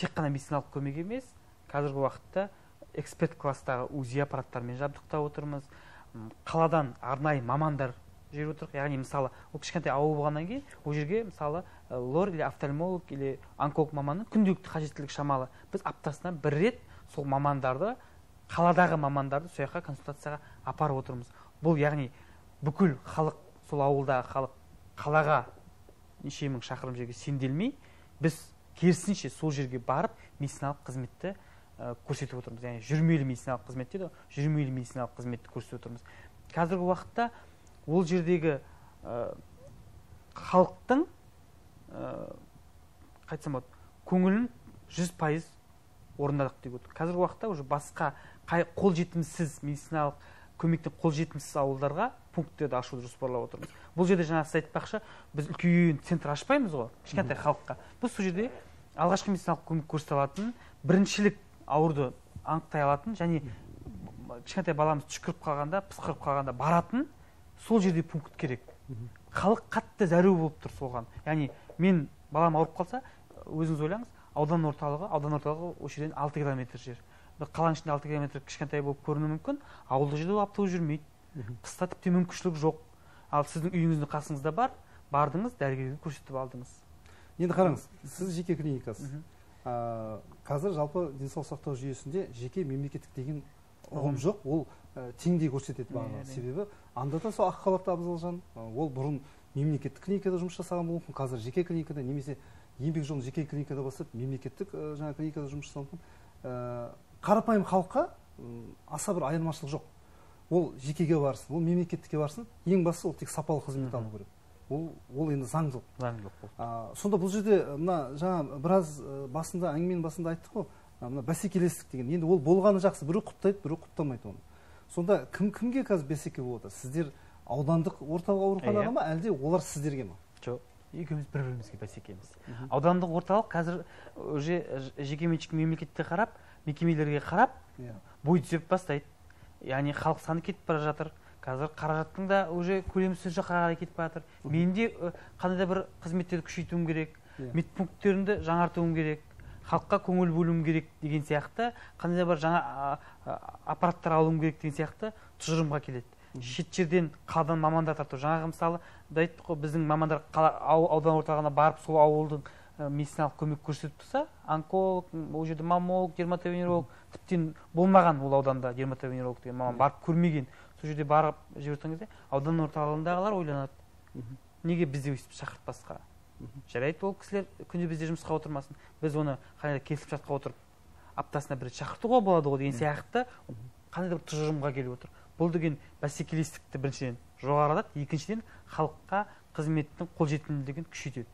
Тек қана медициналық көмек емес, қазіргі уақытта эксперт класстағы УЗИ аппараттарымен жабдықтап отырмыз. Қаладан арнайы мамандар жіберіп отырмыз. Яғни мысалы, ол кішкентай ауыл болғаннан кейін ол жерге мысалы лор или офтальмолог или онколог маманның күнделікті қажеттілігі шамалы. Біз аптасына бір рет сол мамандарды, қаладағы мамандарды сол жаққа консультацияға апарып отырмыз. Бұл яғни бүкіл халық, сол ауылдағы халық қалаға неше мың шақырым жерге сенделмей, біз керісінше сол жерге барып медициналық қызметті көрсетіп отырмыз. Яғни жүрмелі медициналық қызмет дейді ғой, жүрмелі медициналық қызметті көрсетіп отырмыз. Қазіргі уақытта ол жердегі халықтың қайтсам болады, көңілін 100% орындадық деп отыр. Қазіргі уақытта уже басқа қолжетімсіз медициналық көмектің қолжетімсіз ауылдарға пункттерді ашуды жоспарлап отырмыз. Бұл жерде жаңа сіз айтпақшы, біз үлкен центр ашпаймыз ғой, кішкентай халыққа. Біз сол жерде алғашқы медициналық көмек көрсете алатын, біріншілік ауруды анықтай алатын және кішкентай баламыз түшкіріп қалғанда, пысқырып қалғанда баратын сол жерде пункт керек. Халық қатты зәру болып тұр соған. Яғни мен балам ауырып қалса, өзіңіз ойлаңыз, аудан орталығы осы жерден 6 километр жер. Бір қаланың ішінде 6 километр кішкентай болып көрінуі мүмкін, ауылда жерде ол автобус жүрмейді. Қыста тіпті мүмкіншілік жоқ. Ал сіздің үйіңіздің қасыңызда бар, бардыңыз, дәрігерге көрсетіп алдыңыз. Енді қараңыз, сіз жеке клиникасыз. Қазір жалпы денсаулық сақтау жүйесінде жеке мемлекеттік деген ұғым жоқ, ол теңдей көрсетеді барлығы. Себебі анда да сол ақ халатты абзал жан, ол бұрын мемлекеттік клиникада жұмыс жасаған болуы мүмкін, қазір жеке клиникада немесе еңбек жолын жеке клиникада бастап, мемлекеттік жаңа клиникада жұмыс жасауы мүмкін. Қарапайым халыққа аса бір айырмашылық жоқ. Ол жекеге барсын, ол мемлекеттікке барсын, ең бастысы ол тек сапалы қызмет алу керек. Ол енді заңдылық. Заңдылық болды. Сонда бұл жерде мына жаңа біраз басында, әңгіменің басында айттық қой, мына бәсекелестік деген. Енді ол болғаны жақсы, біреу құптайды, біреу құптамайды оны. Сонда кімге қазір бәсеке болып отыр? Сіздер аудандық орталық ауруханаға ма, әлде олар сіздерге ма? Жоқ, екеуміз бір-бірімізге бәсекеміз. Аудандық орталық қазір уже жекеменшік мемлекетке қарап, мекемелерге қарап, бой түзеп бастайды. Яғни халық саны кетіп бара жатыр. Қазір қаражаттың да уже көлемі сол жаққа қарай кетіп бара жатыр. Мен де қандай да бір қызметтерді күшейтуім керек, медпункттерімді жаңартуым керек, халыққа көңіл бөлуім керек деген сияқты, қандай да бір жаңа аппараттар алуым керек деген сияқты тұжырымға келеді. Шет жерден қаладан мамандар тарту. Жаңағы мысалы да айттық қой, біздің мамандар аудан орталығына барып сол ауылдың медициналық көмек көрсетіп тұрса, онколог, ол жерде маммолог, дерматовенеролог, тіптен болмаған ол ауданда дерматовенеролог деген маман барып көрмеген. Сол жерде барып жіберген кезде аудан орталығындағылар ойланады. Неге бізді өйстіп шақыртпасқа? Жарайды, ол кісілер күнде бізде жұмысқа отырмасын. Біз оны қандай да келісімшартқа отырып аптасына бір рет шақыртуға болады ғой деген сияқты қандай да бір тұжырымға келіп отыр. Бұл деген бәсекелестікті біріншіден жоғарылатады, екіншіден халыққа қызметтің қолжетімділігін күшейтеді.